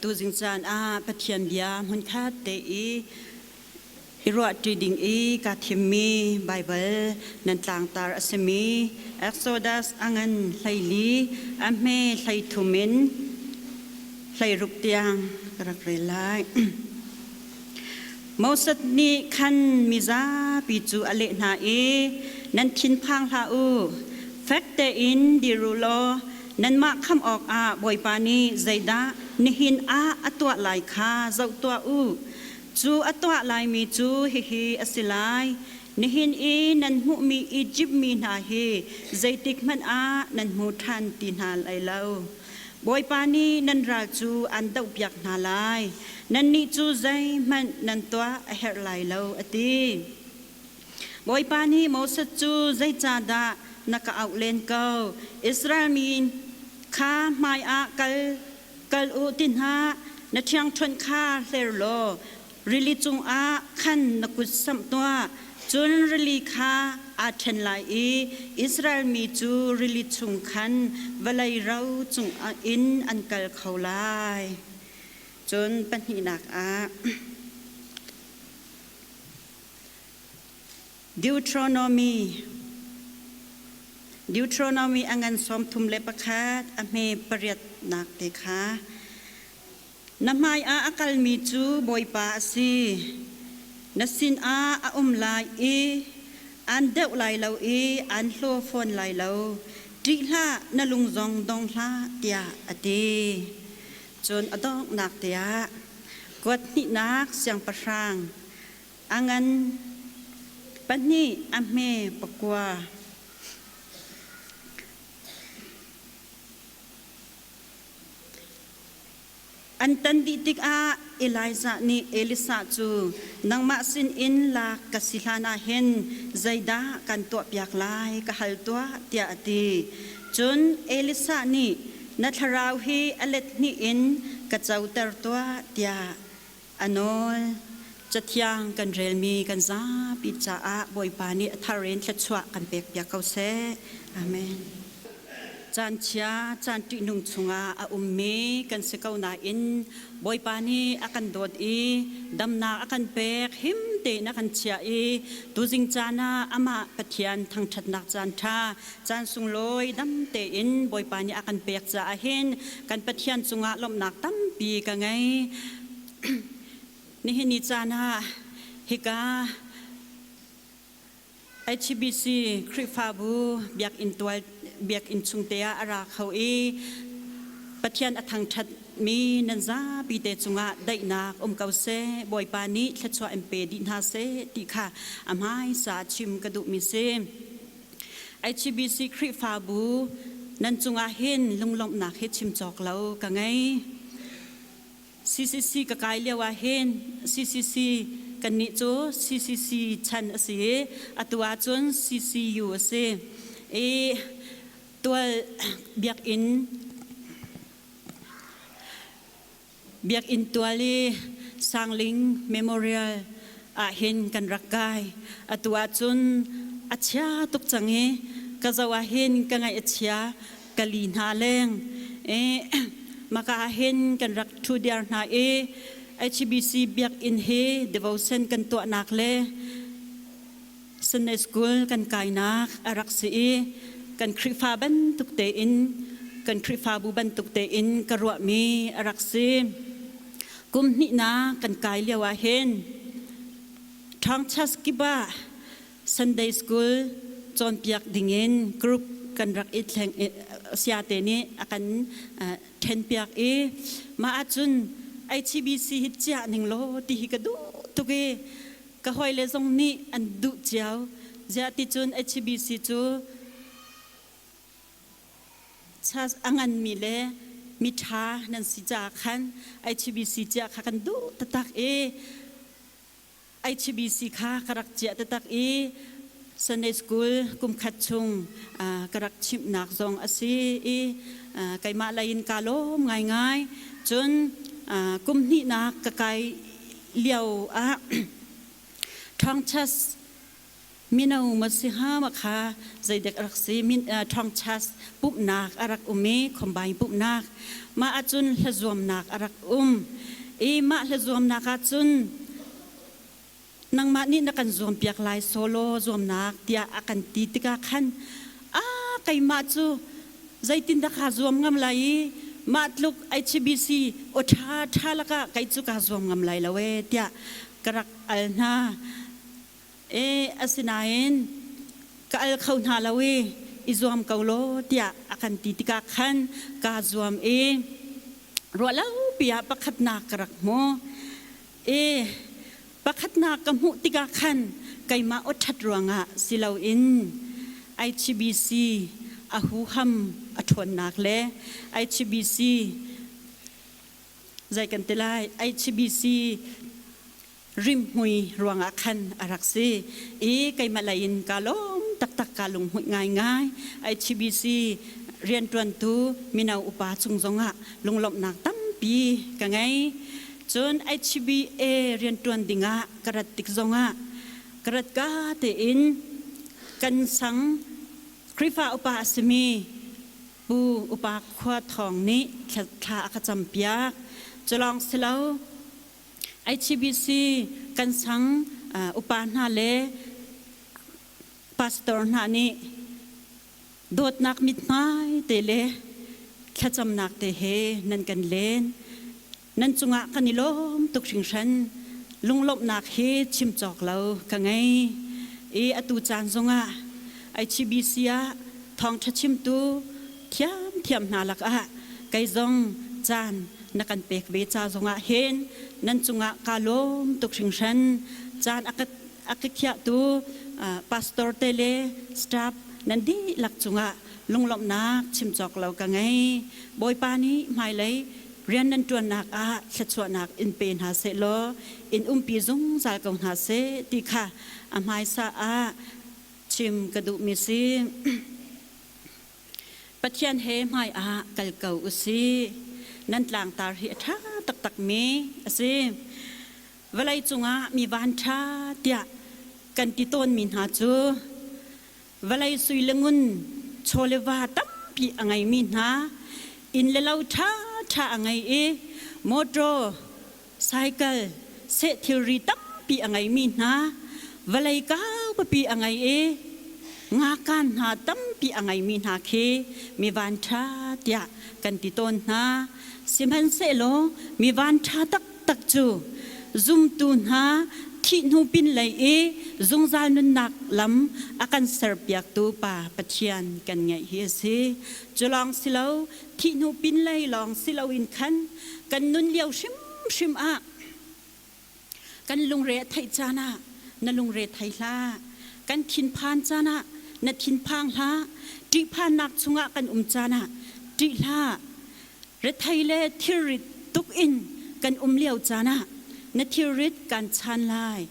Tuzing caan ah Pathian bia hmunkhat te i i ruahṭi ding i kaa thimmi Baibal nan tlangtar a simi Exodus a ngan 14 a hme 33 in 16 tiang ka rak rel lai. Moses nih khan mizapi cu a leh hna i, Nan thinphang hlah u, fek tein dir u law nanmah khamh awkah Bawipa nih zeidah nihin ah a tuah lai kha zoh tuah u. Cu a tuah laimi cu hihi a si lai: Nihin i nan hmuhmi Izipt mi hna hi zeitikhmanh ah nan hmu ṭhan ti hna lai lo. Bawipa nih nan ral cu aan dohpiak hna lai. Nannih cu zeihmanh nan tuah a herh lai lo, a ti. Bawipa nih Moses cu zeicahdah na ka auh len ko? Israel mi kha hmaiah kal kal u ti hna, na ṭhiangṭhunh kha hler law rili cungah khan na kut samh tuah. Cun rili kha aa ṭhen lai i Israel mi cu rili chung khan vawlei ro cungah in an kal kho lai. Cun pahnihnak ah Deuteronomy Deuteronomy a ngan 31 a hme pariatnak te kha Na hmaiah a kalmi cu Bawipa a si. Na sinah a um lai i aan deuh lai lo i aan hlaw fawn lai lo. Ṭih hlah, na lung zong dong hlah, tiah a ti. Cun a donghnak tiah kuat hnihnak siangpahrang a ngan pahnih a hme pakua. An tan dih tikah Elijah nih Elisha cu nangmah sinin lak ka si hlanah hin zeidah kan tuahpiak lai ka hal tuah tiah a ti. Cun Elisha nih na thlarau hi a let hnih in ka coter tuah tiah a nawl. Cathiang kan relmi kan zapi caah Bawipa nih a thar in thluachuah kan pekpiak ko seh. Amen. Caan chia, caan ṭihnung chungah a ummi kan si ko nain Bawipa nih a kan dawt i damnak a kan pek, him tein a kan chiah i tuzing caan ah amah Pathian thangṭhatnak caan ṭha, caan sunglawi dam tein Bawipa nih a kan pek caah hin kan Pathian cungah lawmhnak tampi ka ngei. Nihin ni caan ah hika HBC Khrihfabu biakinn tual biakinn chungte ah a ra kho i Pathian a thangṭhat mi nan zapi te cungah daihnak um ko seh Bawipa nih thluachuah in pe dih hna seh ti kha a hmaisa chim ka duhmi si. HBC Khrihfabu nan cungah hin lunglawmhnak hi chim cawk lo ka ngei. CCC ka kai lio ah hin CCC kannih cu CCC chan a si i atu ahcun CCU a si. I tual biakinn biakinn tual i Sangling Memorial ah hin kan rak kai. Atu ahcun a chia tuk cang i ka zoh ah hin ka ngaih a chia ka li hna leng. I maka ah hin kan rak ṭhu diar hna i HBC biakinn hi devotion kan tuahnak le Sunday school kan kainak a rak si i kan Khrihfa bantuk tein kan Khrihfabu bantuk tein ka ruahmi a rak si. Kum hnihnak kan kai lio ah hin Ṭhangchas kip ah Sunday school cawnpiak dingin group kan rak i thleng siate nih a kan ṭhenpiak i mah ahcun HBC hi ciah ning law ti hi ka duh tuk i ka hawile zong nih an duh cio. Ziah ti cun HBC cu a nganmi le miṭha nan si caah khan HBC ciah kha kan duh taktak i HBC kha ka rak ciah taktak i Sunday school kum khat chung ka rak chimhnak zong a si i keimah lei in kaa lawm ngaingai. Cun kum hnihnak ka kai lio ah Thawngchas Mino ma si ha ma kha zeidek a rak si min thawngchas pumhnak a rak um i combine pumhnak mah ahcun hlazuamnak a rak um i mah hlazuamnak ahcun nangmah nih na kan zuampiak lai solo zuamnak tiah a kan ti tikah khan a keimah cu zeitindah kaa zuam ngam lai i mah tluk HBC aw ṭha ṭha lakah kei cu kaa zuam ngam lai lo ee tiah ka rak al hna. E asinain ka al kho hna lo i i zuam ko law tiah a kan ti tikah khan kaa zuam i ruahlopi ah pakhatnak ka rak hmu. E pakhatnak ka hmuh tikah khan keimah aw ṭhat ruangah si loin HBC a huham a ṭhawnnak le HBC zei kan ti lai HBC rimhmui ruangah khan a rak si i keimah lei in kaa lawm taktak kaa lunghmuih ngaingai. HBC rianṭuantu mino upa cung zongah lunglawmhnak tampi ka ngei. Cun HBA rianṭuan dingah ka rat tik zongah ka rat ka tein kan sang Khrihfa upa a simi Pu Upa Khua Thawng nih thla a ka campiak. Culawng si lo, HBC kan sang upa hna le pastor hna nih dawtnak mithmai te le thlacamnak te he nan kan len. Nan cungah kan i lawm tuk hringhran. Lunglawmhnak hi chim cawk lo ka ngei. I atu caan zongah HBC ah thawngṭha chimtu thiamthiam hna lakah kei zong caan na kan pek ve ca zongah hin nan cungah kaa lawm tuk hringhran. Caan a ka a ka khiahtu pastor te le staff nan dihlak cungah lunglawmhnak chim cawk lo ka ngei. Bawipa nih hmailei rian nan ṭuannak ah thluachuahnak in pe hna sehlaw in umpi zungzal ko hna seh ti kha a hmaisa ah chim ka duhmi si. Pathian he hmai ah kal ko u sih. Nan tlangtar hi a ṭha taktakmi a si. Vawlei cungah mi vanṭha tiah kan ti tawnmi hna cu vawlei sui le ngun chaw le va tampi a ngeimi hna, inn le lo ṭhaṭha a ngei i mawṭaw, cycle, seh thilri tampi a ngeimi hna, vawlei kaupipi a ngei i ngakan hna tampi a ngeimi hna khi mi vanṭha tiah kan ti tawn hna. Sihmanhsehlaw mi vanṭha taktak cu zumtu hna thih hnu pinlei i zungzal nunnak lam a kan serpiaktu Pa Pathian kan ngeih hi a si. Cu lawng si lo, thih hnu pinlei lawng si loin khan kan nun lio hrimhrim ah kan lungre a theih caan ah na lungre thei hlah. Kan thinphan caan ah na thinphang hlah. Ṭihphannak chungah kan um caan ah ṭih hlah. Rethei le thilrit tuk in kan um lio caan ah na thilrit kan chan lai,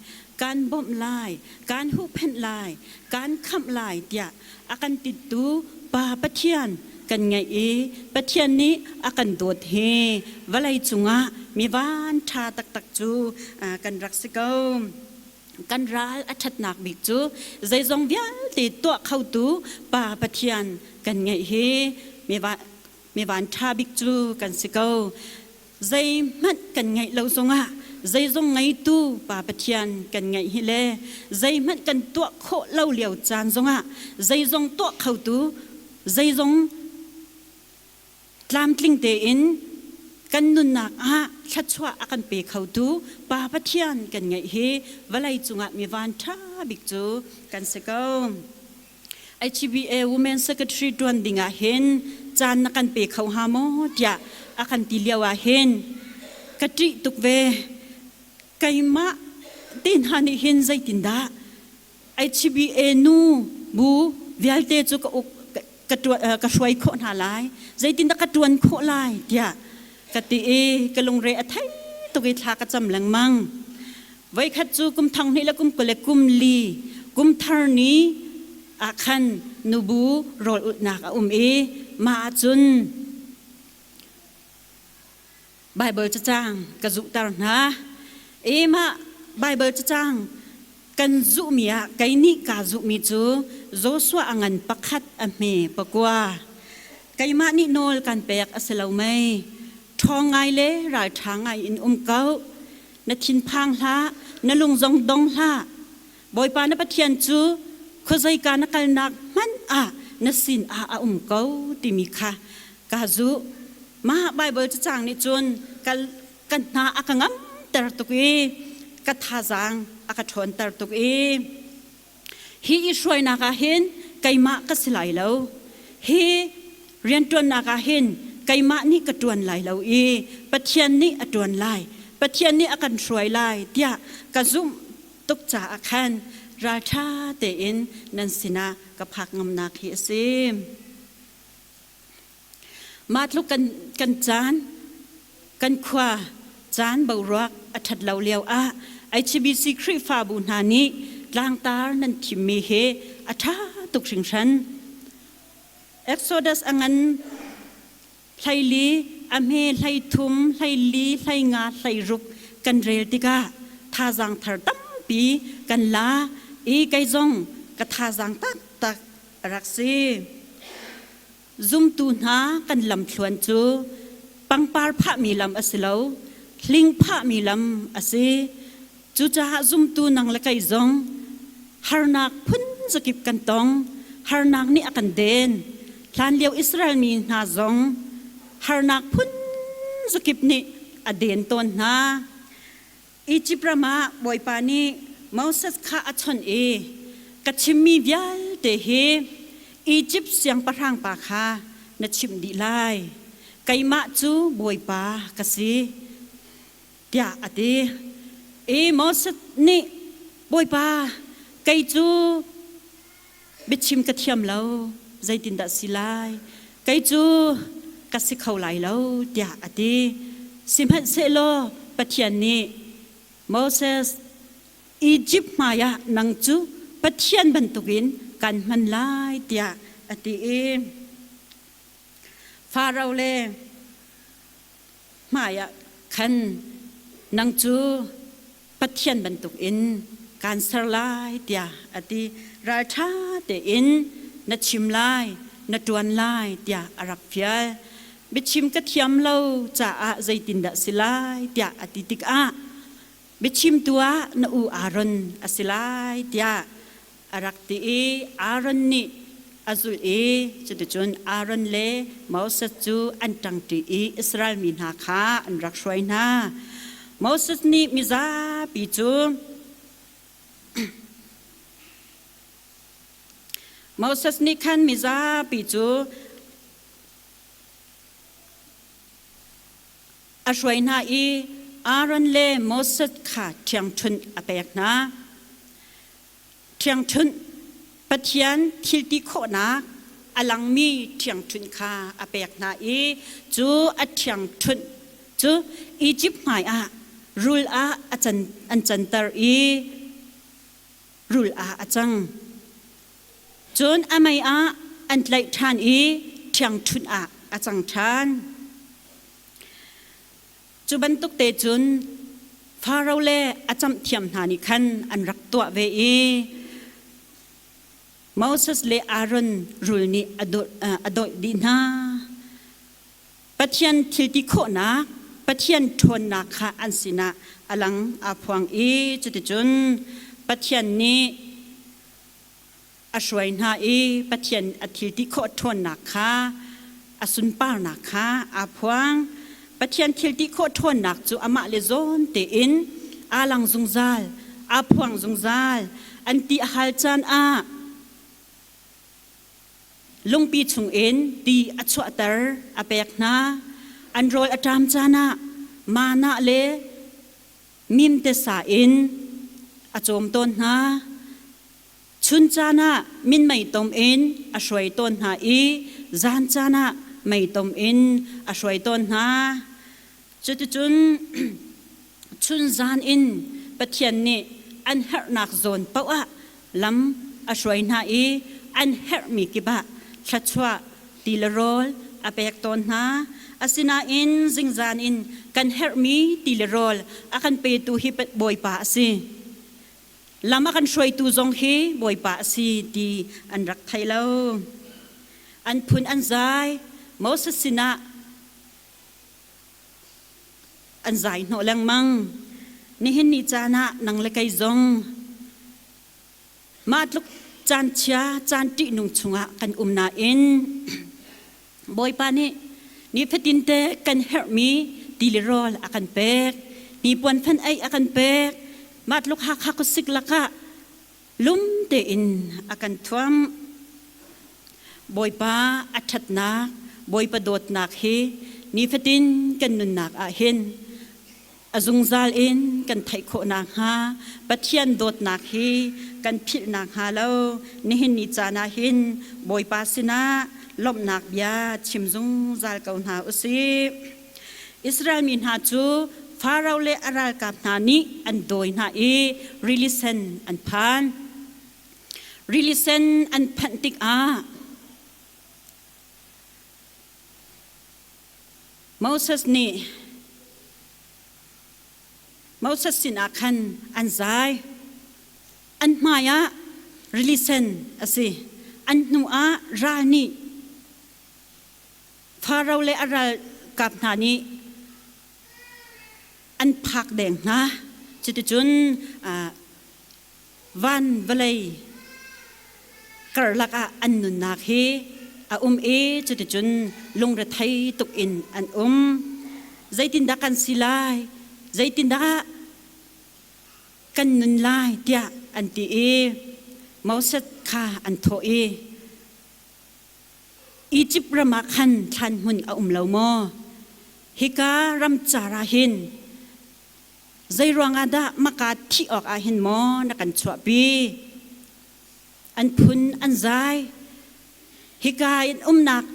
kan bawmh lai, kan huhphenh lai, kan khamh lai tiah a kan tittu Pa Pathian kan ngeih i Pathian nih a kan dawt hi vawlei cungah mi van ṭha taktak cu kan rak si ko. Kan ral a ṭhatnak bik cu zeizong vialte tuah khotu Pa Pathian kan ngeih hi mi van ṭha bik cu kan si ko. Zeihmanh kan ngeih lo zongah zeizong ngeitu Pa Pathian kan ngeih hi le zeihmanh kan tuah khawh lo lio caan zongah zeizong tuah khotu zeizong tlamtling tein kan nunnak ah thluachuah a kan pe khotu Pa Pathian kan ngeih hi vawlei cungah mi van ṭha bik cu kan si ko. HBA Women Secretary ṭuan ding ah hin caan na kan pe kho hnga maw tiah a kan ti lio ah hin ka ṭih tuk ve. Keimah te hna nih hin zeitindah HBA nu bu vialte cu ka uk ka, ka hruai khawh hna lai, zeitindah ka ṭuan khawh lai tiah ka ti i ka lungre a thei tuk i thla ka cam lengmang. Voikhat cu kum thong hnih le kum 20 le kum li kum thar ni ah khan nubu rawl ulhnak a um i mah ahcun Baibal cacang ka zuhter hna. I mah Baibal cacang Kan zuhmi ah kei nih kaa zuhmi cu Joshua a ngan pakhat a hme pakua. Keimah nih nawl kan pek a si lo mei? Ṭhawng ngai le ralṭha ngai in um ko. Na thinphang hlah, na lung zong dong hlah. Bawipa na Pathian cu khuazeika na kalnak hmanh ah na sin ah a um ko timi kha kaa zuh. Mah Baibal cacang nih cun ka hna a ka ngamter tuk i ka thazaang a ka ṭhawnter tuk i hi i hruainak ah hin keimah ka si lai lo. Hi rianṭuannak ah hin keimah nih ka ṭuan lai lo i Pathian nih a ṭuan lai. Pathian nih a kan hruai lai tiah ka zumh tuk caah khan ralṭha tein nan sinah ka phak ngamnak hi a si. Mah tluk kan, kan caan, kan khua caan boruak a ṭhat lo lio ah HBC Khrihfabu hna nih tlangtar nan thimmi hi a ṭha tuk hringhran. Exodus a ngan 14, a hme 13, 14, 15, 16 kan rel tikah thazaang thar tampi kan la i kei zong ka thazaang taktak a rak si. Zumtu hna kan lamthluan cu pangpar phahmi lam a si lo, hling phahmi lam a si. Cucaah zumtu nang le kei zong harnak phun zakip kan tong. Harnak nih a kan den. Hlanlio Israel mi hna zong harnak phun zakip nih a den tawn hna. Izipt ram ah Bawipa nih Moses kha a chawnh i, Ka chimmi vialte hi Izipt siangpahrang pa kha na chimh dih lai. Keimah cu Bawipa ka si, tiah a ti. I Moses nih, Bawipa, kei cu biachim ka thiam lo, zeitindah si lai? Kei cu ka si kho lai lo, tiah a ti. Sihmanhsehlaw Pathian nih Moses, Izipt hmaiah nang cu Pathian bantukin kan hman lai, tiah a ti i Faro le hmaiah khan nang cu Pathian bantukin kaan ser lai tiah a ti. Ralṭha tein na chim lai, na ṭuan lai tiah a rak fial. Biachim ka thiam lo caah zeitindah si lai tiah a ti tikah biachimtu ah na u Aaron a si lai tiah a rak ti i Aaron nih a zulh i cuticun Aaron le Moses cu an ṭangṭi i Israel mi hna kha an rak hruai hna. Moses nih mizapi cu Moses nih khan mizapi cu a hruai hna i Aaron le Moses kha ṭhiangṭhunh a pek hna. Ṭhiangṭhunh Pathian thilti khawhnak a langmi ṭhiangṭhunh kha a pek hna i cu a ṭhiangṭhunh cu Izipt hmaiah rul ah a can, an canter i rul ah a cang. Cun a mei ah an tlaih ṭhan i ṭhiangṭhunh ah a cang ṭhan. Cu bantuk te cun Faro le a camhthiam hna nih khan an rak tuah ve i Moses le Aaron rul nih a dawih dih hna. Pathian thilti khawhnak, Pathian ṭhawnnak kha an sinah a lang aa phuang i cuticun Pathian nih a hruai hna i Pathian a thil ti khawh ṭhawnnak kha a sunparnak kha aa phuang. Pathian thil ti khawh ṭhawnnak cu amah le zawn tein aa lang zungzal, aa phuang zungzal. An ti a hal caan ah lungpi chungin ti a chuahter a pek hna. An rawl a ṭam caan ah mana le mimte sa in a cawm tawn hna. Chun caan ah minmei tom in a hruai tawn hna i zan caan ah mei tom in a hruai tawn hna. Cuticun chun zan in Pathian nih an herhnak zawn paoh ah lam a hruai hna i an herhmi kip ah thluachuah ti le rawl a pek tawn hna. Asinain zingzan in kan herhmi ti le rawl a kan petu hi Bawipa a si. Lam a kan hruaitu zong hi Bawipa a si ti an rak thei lo. An phun an zai. Moses sinah an zai hnawh lengmang. Nihin ni caan ah nang le kei zong mah tluk caan chia caan ṭihnung chungah kan um nain Bawipa nih nifatin te kan herhmi ti le rawl a kan pek, hnipuan fan ei a kan pek, mah tluk Hakha khuasik lakah lum tein a kan thuamh. Bawipa a ṭhatnak, Bawipa dawtnak hi nifatin kan nunnak ah hin a zungzal in kan theih khawh nakhnga Pathian dawtnak hi kan philh nakhnga lo nihin ni caan ah hin Bawipa sinah lawmhnak bia chim zungzal ko hna u sih. Israel mi hna cu Faro le a ralkap hna nih an dawi hna i Rili Sen an phan. Rili Sen an phanh tikah Moses nih Moses sinah khan an zai. An hmaiah rili sen a si. An hnuah ral nih Faro le a ralkap hna nih an phak deng hna. Cuticun van vawlei karlak ah an nunnak hi a um i cuticun lungrethei tuk in an um. Zeitindah kan si lai? Zeitindah kan nun lai? tiah an ti i Moses kha an thawh i Izipt ram ah khan thlan hmun a um lo maw? Hika ramcar ah hin Zeiruangah dah maka thih awk ah hin maw na kan chuahpi? An phun an zai. Hika in umnak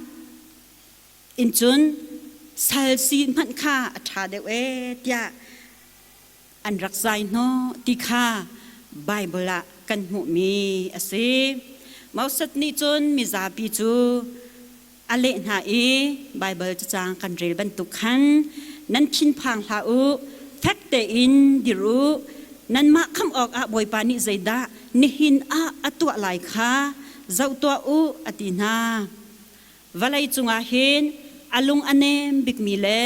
in cun sal si hmanh kha a ṭha deuh ee tiah an rak zai hnawh ti kha Baibal ah kan hmuhmi a si. Moses nih cun mizapi cu a leh hna i Baibal cacang kan rel bantuk khan nan thinphang hlah u, fek tein dir u, nanmah khamh awkah Bawipa nih zeidah nihin ah a tuah lai kha zoh tuah u, a ti hna. Vawlei cungah hin a lung a nem bikmi le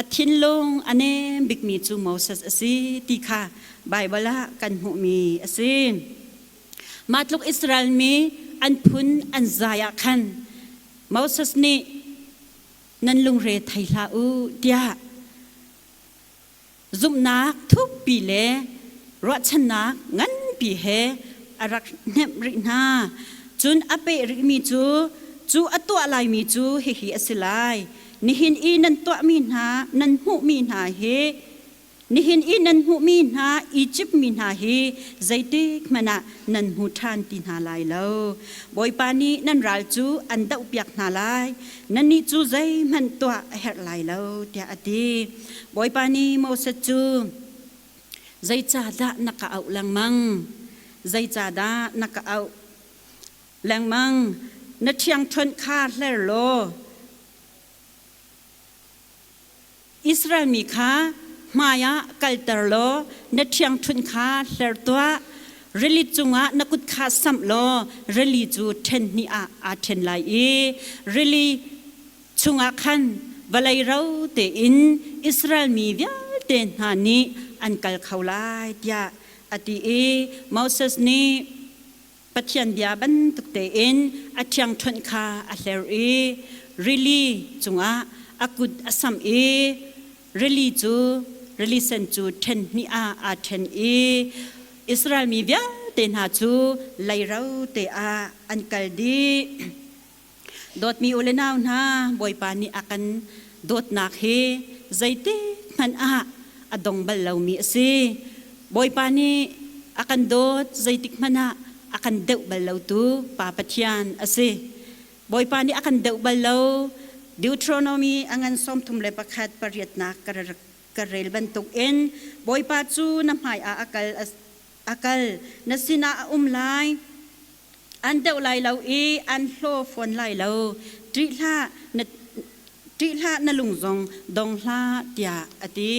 a thinlung a nem bikmi cu Moses a si ti kha Baibal ah kan hmuhmi a si. Mah tluk Israel mi an phun an zai ah khan Moses nih nan lungre thei hlah u tiah zumhnak thukpi le ruahchannak nganpi he a rak hnemh rih hna. Cun a peh rihmi cu, cu a tuah laimi cu hihi a si lai. Nihin i nan tuahmi hna, nan hmuhmi hna hi Nihin i nan hmuhmi hna Izipt mi hna hi zeitik hmanh ah nan hmu ṭhan ti hna lai lo. Bawipa nih nan ral cu an dohpiak hna lai, nannih cu zeihmanh tuah a herh lai lo, tiah a ti. Bawipa nih Moses cu, Zeicahdah na ka auh lengmang? Zeicahdah na ka auh lengmang? Na ṭhiangṭhunh kha hler law Israel mi kha hmaiah kalter law na ṭhiangṭhunh kha hler tuah. Rili cungah na kut kha samh law rili cu ṭhen hnih ah aa ṭhen lai i rili chungah khan vawlei ro tein Israel mi vialte hna nih an kal kho lai, tiah a ti i Moses nih Pathian bia bantuk tein a ṭhiangṭhunh kha a hler i rili cungah a kut a samh i rili cu rili sen cu ṭhen hnih ah aa ṭhen i Israel mi vialte hna cu leiro te ah an kal dih. Dawtmi u le nau hna, Bawipa nih a kan dawtnak hi zeitik hmanh ah a dong bal lomi a si. Bawipa nih a kan dawt zeitik hmanh ah a kan deuh bal lotu Pa Pathian a si. Bawipa nih a kan deuh bal lo. Deuteronomy a ngan 31 pariatnak ka rel bantukin Bawipa cu na hmai ah a kal a kal na sinah a um lai. An deuh lai lo i an hlaw fawn lai lo. Ṭih hlah, na, ṭih hlah na lung zong dong hlah, tiah a ti.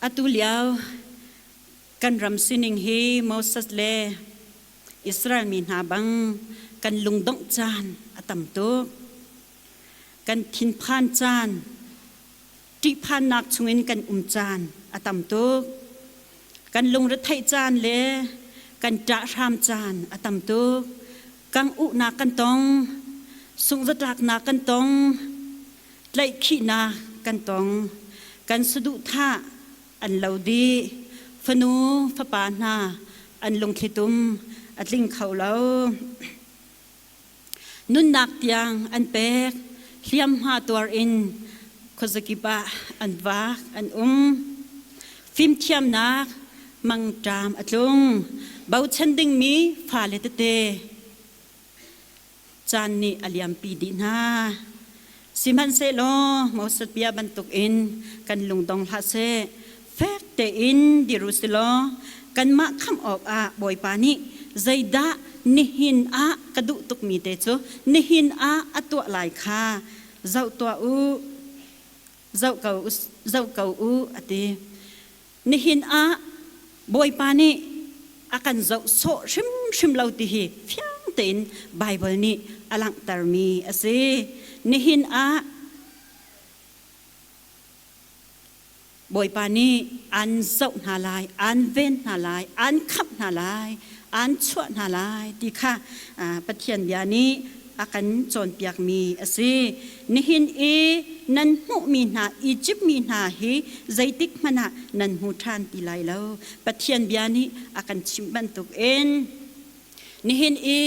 Atu lio kan ram sining hi Moses le Israel mi hna bang kan lungdongh caan a tam tuk. Kan thinphan caan, ṭihphannak chungin kan um caan a tam tuk. Kan lungretheih caan le kan ṭahhram caan a tam tuk. Kang uhnak kan tong, sungzatlaknak kan tong, tlaihkhihnak kan tong, kan saduhthah an lo dih. Fanu, fapa hna an lungthlitum a tling kho lo. Nunnak tiang an pek, hliamhma tuar in khuazakip ah an vak, an um. Fimthiamnak mangṭam a tlung. Bochan dingmi fale tete caan nih a liampi dih hna. Sihmanhsehlaw Moses bia bantukin kan lungdong hlah seh. Fek tein dir u silaw kanmah khamh awkah Bawipa nih zeidah nihin ah ka duh tukmi te cu nihin ah a tuah lai kha zoh tuah u, zoh ko, zoh ko u, a ti. Nihin ah Bawipa nih a kan zoh sawh hrimhrim lo ti hi fiang tein Baibal nih a langhtermi a si. Nihin ah Bawipa nih aan zoh hna lai, aan ven hna lai, aan khamh hna lai, aan chuah hna lai ti kha Pathian bia nih a kan cawnpiakmi a si. Nihin i nan hmuhmi hna Izipt mi hna hi zeitik hmanh ah nan hmu ṭhan ti lai lo. Pathian bia nih a kan chimh bantukin nihin i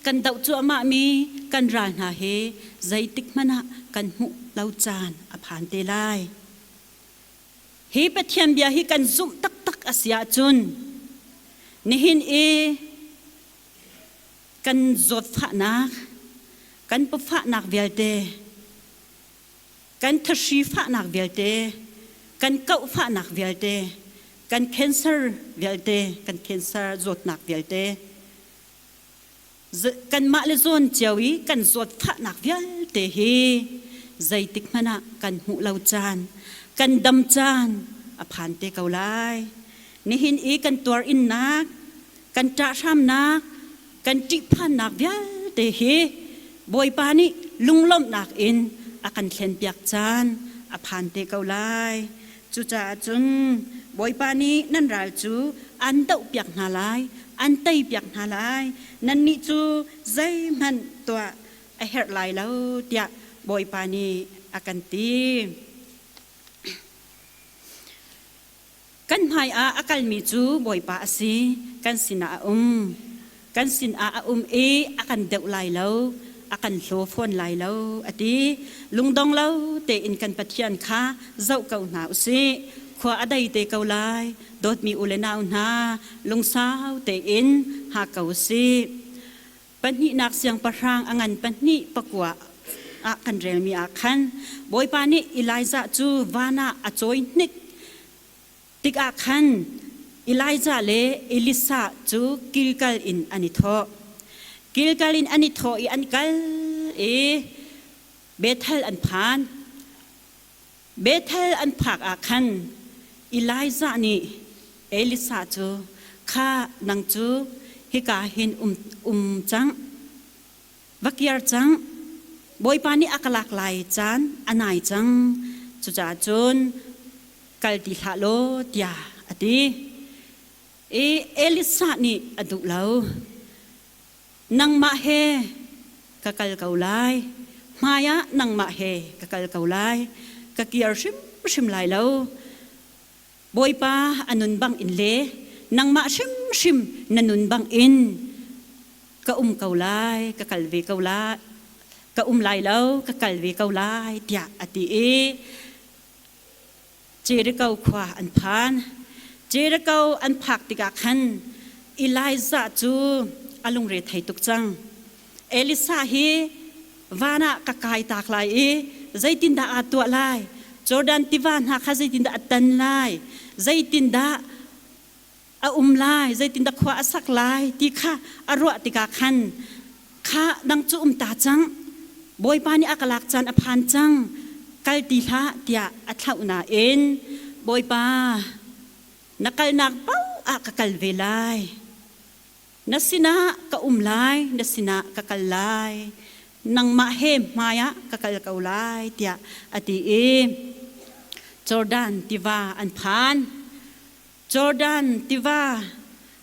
kan doh cuahmahmi kan ral hna hi zeitik hmanh ah kan hmuh lo caan a phan te lai. Hi Pathian bia hi kan zumh taktak a si ahcun nihin i kan zawtfahnak, kan pawfahnak vialte, kan thahri fahnak vialte, kan kauhfahnak vialte, kan cancer vialte, kan cancer zawtnak vialte, kanmah le zawn cio i kan zawtfahnak vialte hi zeitik hmanh ah kan hmuh lo caan, kan dam caan a phan te ko lai. Nihin i kan tuar innak, kan ṭahhramnak, kan ṭihphannak vialte hi Bawipa nih lunglawmhnak in a kan thlenpiak caan a phan te ko lai. Cucaah cun Bawipa nih nan ral cu an dohpiak hna lai, an teipiak hna lai. Nannih cu zeihmanh tuah a herh lai lo tiah Bawipa nih a kan ti. Kan hmaiah a kalmi cu Bawipa a si, kan sinah a um. Kan sinah a um i a kan deuh lai lo, a kan hlaw fawn lai lo, a ti. Lungdong lo tein kan Pathian kha zoh ko hna u sih. Khua a dei te ko lai. Dawtmi u le nau hna, lungsau tein hngak ko u sih. Pahnihnak siangpahrang a ngan pahnih pakua ah kan relmi ah khan Bawipa nih Elijah cu van ah a cawi hnik tikah khan Elijah le Elisha cu Gilgal in an i thawh. Gilgal in an i thawh i an kal i Bethel an phan. Bethel an phak ah khan Elijah nih Elisha cu, Kha nang cu hika hin um, um cang, va kir cang, Bawipa nih a ka lak lai caan a nai cang, cucaah cun kal ti hlah law, tiah a ti. I Elisha nih a duh lo. Nangmah he ka kal ko lai, hmaiah nangmah he ka kal ko lai, ka kir hrimhrim lai lo. Bawipa a nun bangin le nangmah hrimhrim na nun bangin ka um ko lai, ka kal ve ko lai, ka um lai lo, ka kal ve ko lai, tiah a ti i Jericho khua an phan. Jericho an phak tikah khan Elijah cu a lungre thei tuk cang. Elisa hi van ah ka kai tak lai i zeitindah aa tuah lai? Jordan tiva hna kha zeitindah a tan lai? Zeitindah a um lai? Zeitindah khua a sak lai? ti kha a ruah tikah khan kha nang cu um ta cang. Bawipa nih a ka lak caan a phan cang. Kal ti hlah tiah a thlauh nain. Bawipa, na kalnak paoh ah ka kal ve lai. Na sinah ka um lai, na sinah ka kal lai. Nangmah he hmaiah ka kal ko lai, tiah a ti i Jordan tiva an phan. Jordan tiva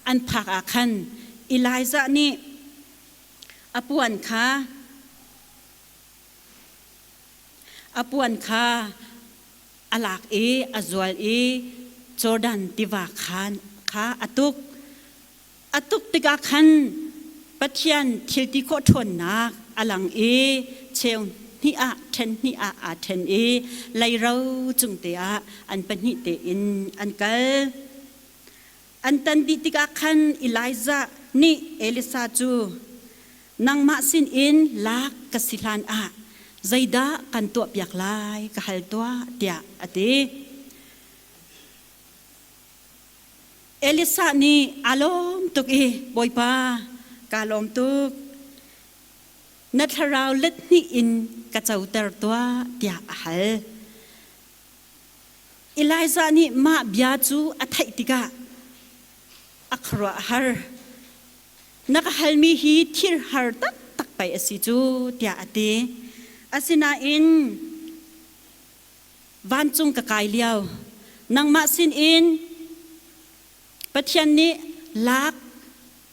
an phak ah khan Elijah nih a puan kha a puan kha a lak i a zual i Jordan tiva khan kha a tuk. A tuk tikah khan Pathian thil ti khawh ṭhawnnak a lang i cheu hnih ah ṭhen hnih ah aa ṭhen i leiro cung te ah an pahnih tein an kal. An tan dih tikah khan Elijah nih Elisha cu, Nangmah sinin lak ka si hlan ah zeidah kan tuahpiak lai ka hal tuah, tiah a ti. Elisha nih aa lawm tuk i, Bawipa, kaa lawm tuk. Na thlarau let hnih in ka coter tuah, tiah a hal. Elijah nih mah bia cu a theih tikah a khuaruah a har. Na ka halmi hi thil har taktak pei a si cu, tiah a ti. Asinain vancung ka kai lio, nangmah sinin Pathian nih lak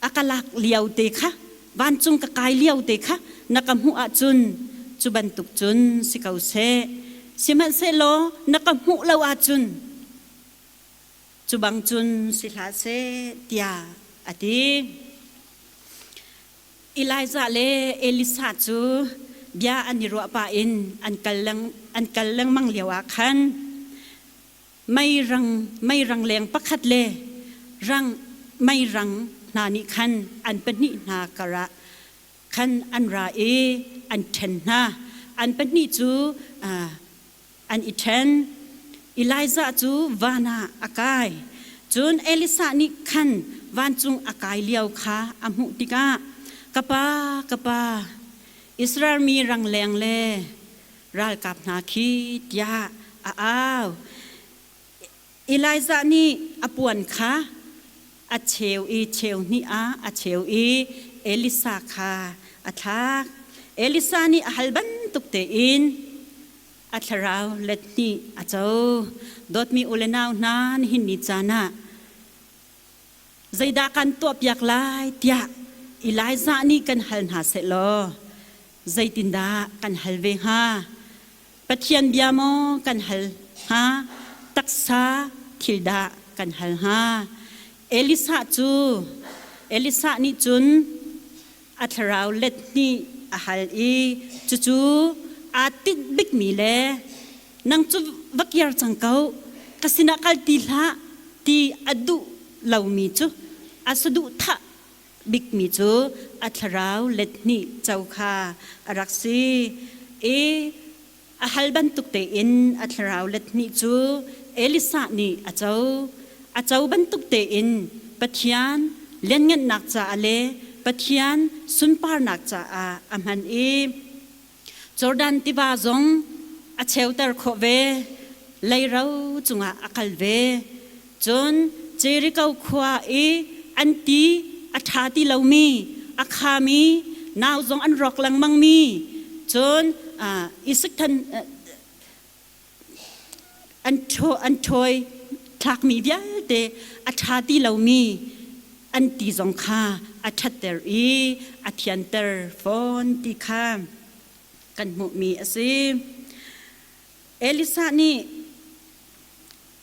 a ka lak lio te kha, vancung ka kai lio te kha na ka hmuh ahcun cu bantuk cun si ko seh. Sihmanhsehlaw na ka hmuh lo ahcun cu bang cun si hlah seh, tiah a ti. Elijah le Elisha cu bia an i ruah pah in an kal, leng, an kal lengmang lioah khan mei rang, mei rangleng pakhat le rang, mei rang hna nih khan an pahnih hna karah khan an ra i an ṭhen hna. An pahnih cu uh, an i ṭhen. Elijah cu van ah a kai. Cun Elisha nih khan vancung a kai lio kha a hmuh tikah, Ka pa, ka pa, Israel mi rangleng le ralkap hna khi, tiah a au. Elijah nih a puan kha a cheu i cheu hnih ah a cheu i Elisha kha a thlak. Elisha nih a hal bantuk tein a thlarau let hnih a co. Dawtmi u le nau hna, nihin ni caan ah zeidah kan tuahpiak lai tiah Elijah nih kan hal hna sehlaw zeitindah kan hal ve hnga? Pathian bia maw kan hal hnga? Taksa thil dah kan hal hnga? Elisha cu Elisha nih cun a thlarau let hnih a hal i cucu aa tinh bikmi le nang cu va kir cang ko, ka sinah kal ti hlah ti a duh lomi cu a saduhthah bikmi cu a thlarau let hnih co kha a rak si i a hal bantuk tein a thlarau let hnih cu Elisha nih a co. A co bantuk tein Pathian lianngannak caah le Pathian sunparnak caah a hman i Jordan tiva zong a cheuter khawh ve, leiro cungah a kal ve. Cun Jericho khua i an ti a ṭha ti lomi, a khami, nau zong an rawk lengmangmi, cun Isiktan an an ṭhawi thlakmi vialte a ṭha ti lomi an ti zong kha a ṭhatter i a thianter fawn ti kha kan hmuhmi a si. Elisha nih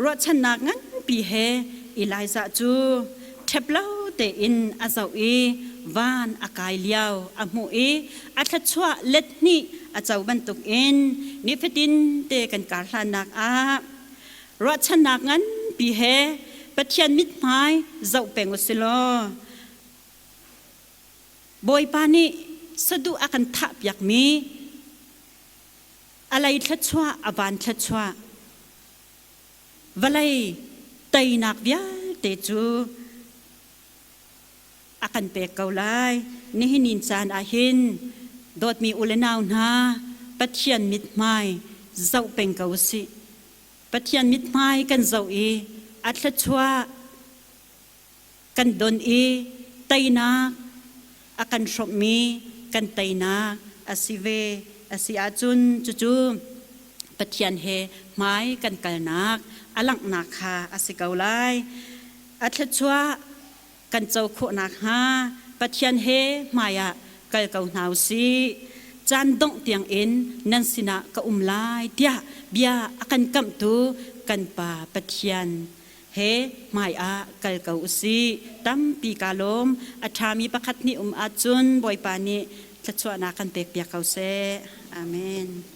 Ruahchannak nganpi he Elijah cu ṭhep lo tein a zoh i van a kai lio a hmuh i a thluachuah let hnih a co bantukin nifatin te kan kar hlannak ah ruahchannak nganpi he Pathian mithmai zoh peng u si law Bawipa nih saduh a kan thahpiakmi a lei thluachuah a van thluachuah Vawlei teinak vialte cu a kan pek ko lai. Nihin in caan ah hin dawtmi u le nau hna, Pathian mithmai zoh peng ko usih. Pathian mithmai kan zoh i a thluachuah kan don i teinak a kan hrawmhmi kan teinak a si ve a si ahcun cucu Pathian he hmai kan kalnak a langhnak kha a si ko lai. A thluachuah kan co khawh nakhnga Pathian he hmaiah kal ko hna u sih. Caan dongh tiangin nan sinah ka um lai tiah bia a kan kamhtu kan Pa Pathian he hmaiah kal ko u sih. Tampi kaa lawm. A ṭhami pakhat nih um ahcun Bawipa nih thluachuahnak kan pekpiak ko seh. Amen.